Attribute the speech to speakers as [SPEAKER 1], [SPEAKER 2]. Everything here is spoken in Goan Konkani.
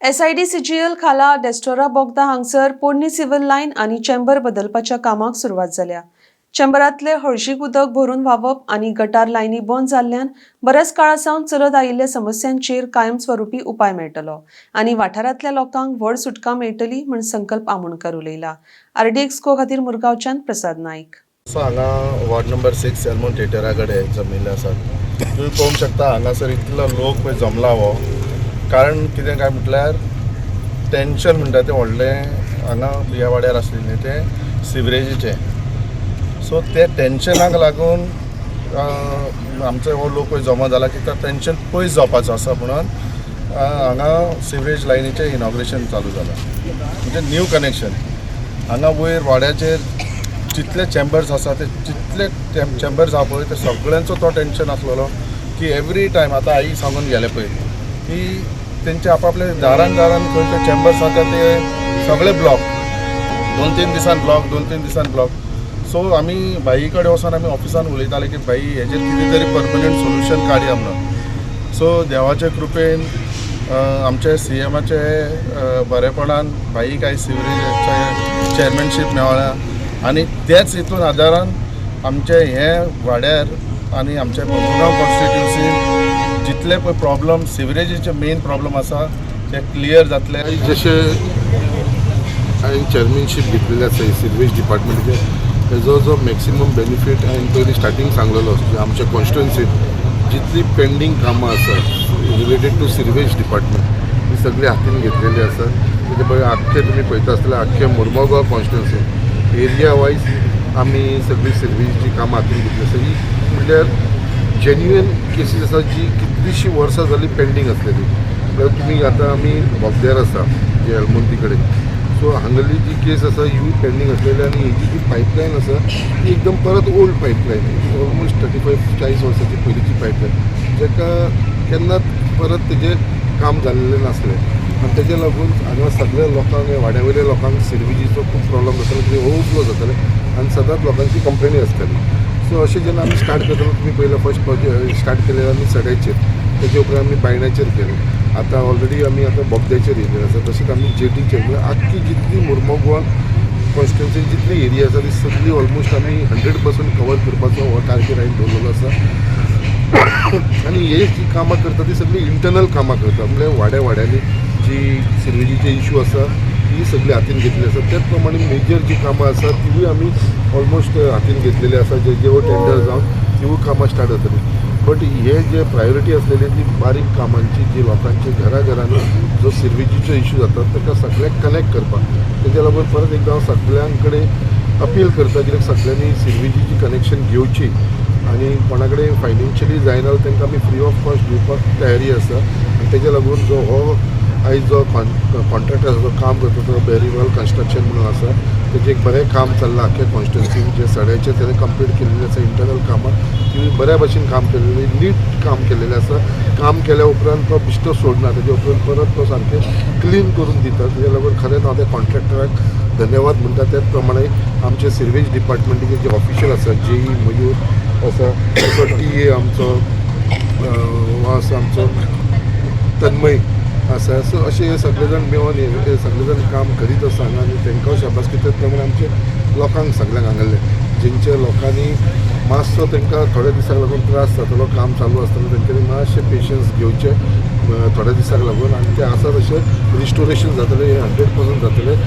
[SPEAKER 1] एसआयडीसीजीएल खाला डेस्टोरा बोगदा हांगसर पोरणी सिव्हिल लायन आनी चेंबर बदलपाच्या कामाक सुरवात जाल्या. चेंबरांतले हळशीक उदक भरून व्हांवप आनी गटार लायनी बंद जाल्ल्यान बऱ्याच काळा सावन चलत आयिल्ल्या समस्यांचेर कायमस्वरुपी उपाय मेळटलो आनी वाठारांतल्या लोकांक व्हड सुटका मेळटली म्हूण संकल्प आमोणकर उलयला. आरडीएक्सको खातीर मुरगांवच्यान प्रसाद नायक.
[SPEAKER 2] सो हांगा वॉर्ड नंबर 6 एल्मोन थिएटरा कडेन जमिल्ले आसात. तुमी पळोवंक शकता, हांगासर इतलो लोक पळय जमला. हो कारण कितें काय म्हटल्यार टेंशन म्हणटा तें व्हडलें हांगा ह्या वाड्यार आसलेलें तें सिवरेजीचें. सो ते टेंशनाक लागून आमचो हो लोक पळय जमा जाला की तो टेंशन पयस जावपाचो आसा म्हणून हांगा सिवरेज लायनीचें इनॉग्रेशन चालू जालां, म्हणजे न्यू कनेक्शन. हांगा वयर वाड्याचेर जितले चेंबर्स आसा, ते जितले चेंबर्स आहा पळय, ते सगळ्यांचो तो टेंशन आसलेलो की एवरी टायम. आतां आई सांगून गेले पळय की तेंचे आपापले दारान दारान खंय ते चेंबर्स आसा ते सगळे ब्लॉक, 2-3 दिसान ब्लॉक, 2-3 दिसान ब्लॉक. सो आमी भाई कडेन वचोन आमी ऑफिसान उलयताले की भाई, हेजेर कितें तरी परमनंट सोल्युशन काडया म्हणून. सो देवाचे कृपेन, आमचे सीएमाचे बरेपणान भाई काय सिवरेजाचे चेअरमॅनशीप मेळ्ळा आनी तेच हितून आदारान आमचे हे वाड्यार आनी आमच्या मुरगांव कॉन्स्टिट्युन्सीन जितले पळय प्रॉब्लम, सिवरेजीचे मेन प्रॉब्लम आसा, ते क्लियर जातले.
[SPEAKER 3] जशें हांवें चेअरमॅनशीप घेतलेली आसा सिवरेज डिपार्टमेंटाचे, तेजो जो मॅक्सिमम बेनिफीट हांवें पयलीं स्टार्टींग सांगलेलो की आमच्या कॉन्स्टिट्युन्सीत जितली पेंडींग कामां आसा रिलेटेड टू सिवरेज डिपार्टमेंट, ती सगळी हातीन घेतलेली आसा. तेजे पळय, आख्खे तुमी पळयता आसतले, आख्खे मुरमुगांव कॉन्स्टिट्युन्सी एरिया वायज आमी सगळी सिवरेजची कामां हातीन घेतली आसा. ही म्हणल्यार जेन्युएन केसीस आसा जी कितलीशीं वर्सां जालीं पेंडींग आसलेली. म्हळ्यार तुमी आतां आमी बोगद्यार आसा, जे एलमोंती कडेन, सो हांगली जी केस आसा ही पेंडींग आसलेली आनी हेजी जी पायपलायन आसा ती एकदम परत ओल्ड पायपलायन, ऑलमोस्ट 35 40 वर्सांची पयलींची पायपलायन, जेका केन्नाच परत तेजें काम जाल्लें नासलें. आनी तेजे लागून हांगा सगळ्या लोकांक, वाड्या वयल्या लोकांक सिरविजीचो खूब प्रॉब्लम जातालो, कित्याक ओवरफ्लो जाताले आनी सदांच लोकांची कंप्लेनी आसताली. सो अशें जेन्ना आमी स्टार्ट करतालो, तुमी पयलें फर्स्ट प्रोजेक्ट स्टार्ट केलें आमी सड्याचेर, तेजे उपरांत आमी बायणाचेर केलें, आतां ऑलरेडी आमी आतां बोगद्याचेर येयल्ले आसा. तशेंच आमी जेटीचेर, म्हळ्यार आख्खी जितली मुरमुगांव कॉन्स्टिट्युन्सी जितली एरिया आसा ती सगळी ऑलमोस्ट आमी 100% कवर करपाचो हो टार्गेट हांवें दवरलेलो आसा. आनी हे जी कामां करता ती सगळी इंटरनल कामां करता, म्हणल्यार वाड्या वाड्यांनी जी सिरवेजीचे इशू आसा ती सगळी हातीन घेतली आसा. त्याच प्रमाणे मेजर जी कामां आसा तिवूय आमी ऑलमोस्ट हातीन घेतलेली आसा, जे जे टेंडर जावन तिवूय कामां स्टार्ट जातली. बट हे जे प्रायोरिटी आसलेली ती बारीक कामांची, जी लोकांचे घरा घरांनी जो सिरवेजीचो इशू जाता ताका सगळ्याक कनेक्ट करपाक. तेज्या लागून परत एकदां हांव सगळ्यां कडेन अपील करता, कित्याक सगळ्यांनी सिरवेजीची कनेक्शन घेवची आनी कोणा कडेन फायनान्शियली जायना जाल्यार तांकां आमी फ्री ऑफ कॉस्ट दिवपाक तयारी आसा. आनी तेज्या लागून जो हो आयज जो कॉन्ट्रॅक्टर आसा, जो काम करता, तो बेरीवाल कन्स्ट्रक्शन म्हणून आसा, तेजें एक बरें काम चल्लां. आख्खे कॉन्स्टिट्युन्सीन जे सड्याचें तेणें कंप्लीट केल्लें आसा इंटरनल कामां, ती बऱ्या भशेन काम केलेली, नीट काम केलेलें आसा. काम केल्या उपरांत तो बिश्टो सोडना, तेजे उपरांत परत तो सारकें क्लीन करून दिता. तेज्या लागून खरेंच हांव त्या कॉन्ट्रॅक्टराक धन्यवाद म्हणटा. त्याच प्रमाणे आमचे सिरवेज डिपार्टमेंटाचे जे ऑफिशियल आसा, जेई मयूर आसा, तसो टीए आमचो हो आसा, आमचो तन्मय आसा. सो अशे हे सगळे जाण मेळोन हे सगळे जाण काम करीत आसा हांगा आनी तांकां शाबासकी. त्याच प्रमाणे आमचे लोकांक सगळ्यांक हांगासरले, जेंच्या लोकांनी मातसो तांकां थोड्या दिसांक लागून त्रास जातलो काम चालू आसतना, तेंच्यांनी मातशें पेशन्स घेवचे थोड्या दिसांक लागून आनी ते आसा तशें रिस्टोरेशन जातलें, हें 100% जातलें.